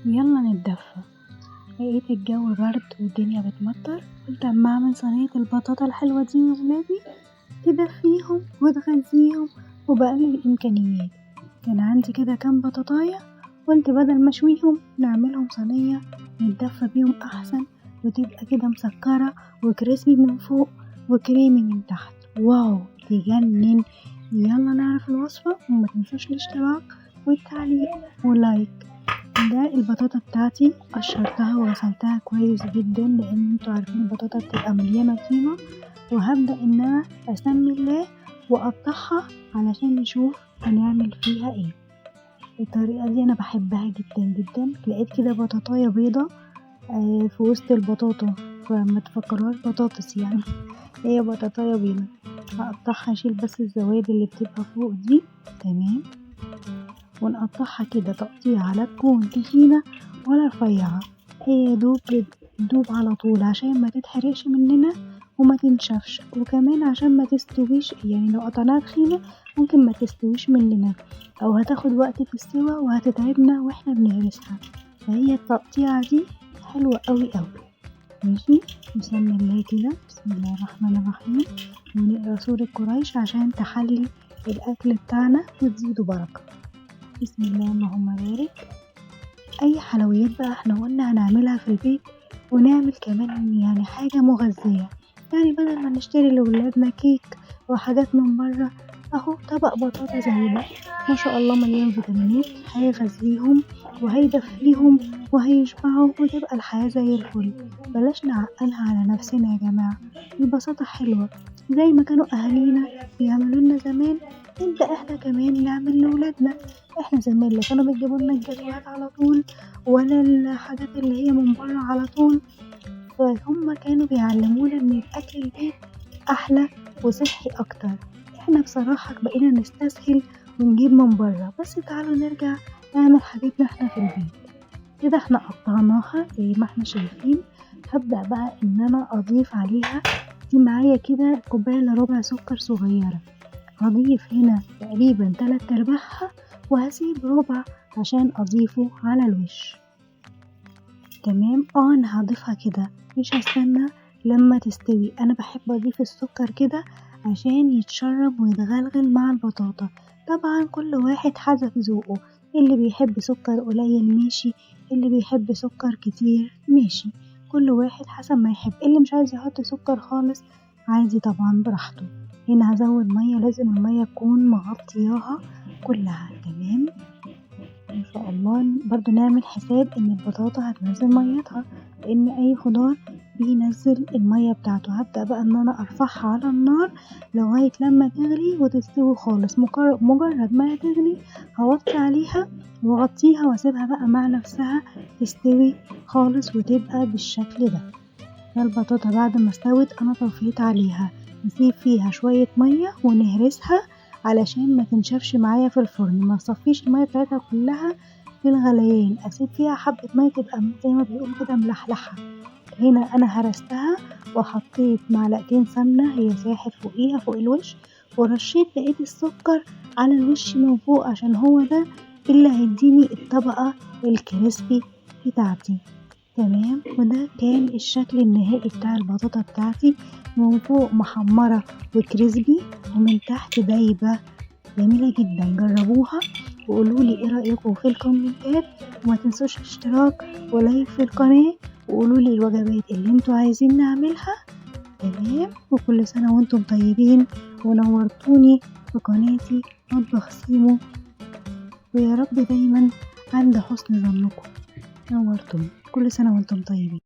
يلا نتدفى. لقيت الجو برد والدنيا بتمطر، قلت اما اعمل صينية البطاطا الحلوة دي لولادي تدفيهم وتغذيهم وبأقل الامكانيات. كان عندي كده كام بطاطاية، قلت بدل ما اشويهم نعملهم صينية نتدفى بيهم احسن، وتبقى كده مسكرة و crispy من فوق وكريمي من تحت. wow تجنن. يلا نعرف الوصفة، وما تنسوش الاشتراك والتعليق و like. ده البطاطا بتاعتي قشرتها وغسلتها كويس جدا، لان انتوا عارفين البطاطا بتبقى مليانة طينه. وهبدا ان انا اسمي الله واقطعها علشان نشوف هنعمل فيها ايه. الطريقة دي انا بحبها جدا جدا. لقيت كده بطاطايه بيضة في وسط البطاطا، فما تفكروهاش بطاطس يعني، هي بطاطايه بيضة. هقطعها، اشيل بس الزواد اللي بتبقى فوق دي، تمام. ونقطعها كده تقطيعة لا تكون تخينة ولا رفيعة، هي دوب تدوب على طول عشان ما تتحرقش مننا وما تنشفش، وكمان عشان ما تستويش. يعني لو قطعناها تخينة ممكن ما تستويش مننا او هتاخد وقت في السوا وهتتعبنا واحنا بنهرسها. فهي التقطيعة دي حلوة قوي قوي. ماشي، بسم الله كده، بسم الله الرحمن الرحيم، ونقرا سورة قريش عشان تحلي الاكل بتاعنا وتزيده بركة. بسم الله اللهم بارك. اي حلويات بقى احنا قلنا هنعملها في البيت، ونعمل كمان يعني حاجة مغذية، يعني بدل ما نشتري لولادنا كيك وحاجات من بره، اهو طبق بطاطا زي ده ما شاء الله مليان فيتامينات، هيغذيهم وهيدفيهم وهيشبعوا وتبقى الحياة زي الفل. بلاش نعقلها على نفسنا يا جماعة، البساطة حلوة. زي ما كانوا اهالينا بيعملوا لنا زمان، نبدأ احنا كمان نعمل لولادنا. احنا زمان لا كانوا بيجيبوا لنا الجاتوهات على طول ولا الحاجات اللي هي من بره على طول، فهم كانوا بيعلمونا ان الاكل البيت احلى وصحي اكتر. احنا بصراحة بقينا نستسهل ونجيب من بره، بس تعالوا نرجع نعمل حاجتنا احنا في البيت. كده احنا قطعناها زي ما احنا شايفين. هبدأ بقى ان انا اضيف عليها، دي معايا كده كوباية الا ربع سكر صغيرة، هضيف هنا تقريبا 3/4 وهسيب ربع عشان اضيفه على الوش. تمام. انا هضيفها كده، مش هستنى لما تستوي، انا بحب اضيف السكر كده عشان يتشرب ويتغلغل مع البطاطا. طبعا كل واحد حسب ذوقه، اللي بيحب سكر قليل ماشي، اللي بيحب سكر كتير ماشي، كل واحد حسب ما يحب. اللي مش عايز يحط سكر خالص عادي طبعا براحته. هنا هزود مية، لازم المية تكون مغطياها كلها. تمام ان شاء الله. برضو نعمل حساب ان البطاطا هتنزل ميتها، لان اي خضار بينزل المية بتاعته. هبدأ بقى ان انا ارفعها على النار لغاية لما تغلي وتستوي خالص. مجرد ما تغلي هوطي عليها واغطيها واسيبها بقى مع نفسها تستوي خالص وتبقى بالشكل ده. البطاطا بعد ما استوت انا طفيت عليها، نسيب فيها شوية مية ونهرسها علشان ما تنشفش معايا في الفرن، ما تصفيش المية بتاعتها كلها في الغليان، اسيب فيها حبة مية تبقى زي ما بيقولوا كده ملحلحة. هنا انا هرستها وحطيت معلقتين سمنة هي ساحت فوقيها فوق الوش، ورشيت بقية السكر على الوش من فوق عشان هو ده اللي هيديني الطبقة الكريسبي بتاعتي. تمام. وده كان الشكل النهائي بتاع البطاطا بتاعتي، من فوق محمرة وكريسبي ومن تحت دايبة، جميلة جدا. جربوها وقولولي ايه رأيكم في الكومنتات، وما تنسوش الاشتراك و like في القناة، وقولولي الوجبات اللي انتوا عايزين نعملها. تمام. وكل سنة وانتم طيبين، ونورتوني في قناتي مطبخ سيمو، ويا رب دايما عند حسن ظنكم. نورتوني، كل سنة وانتم طيبين.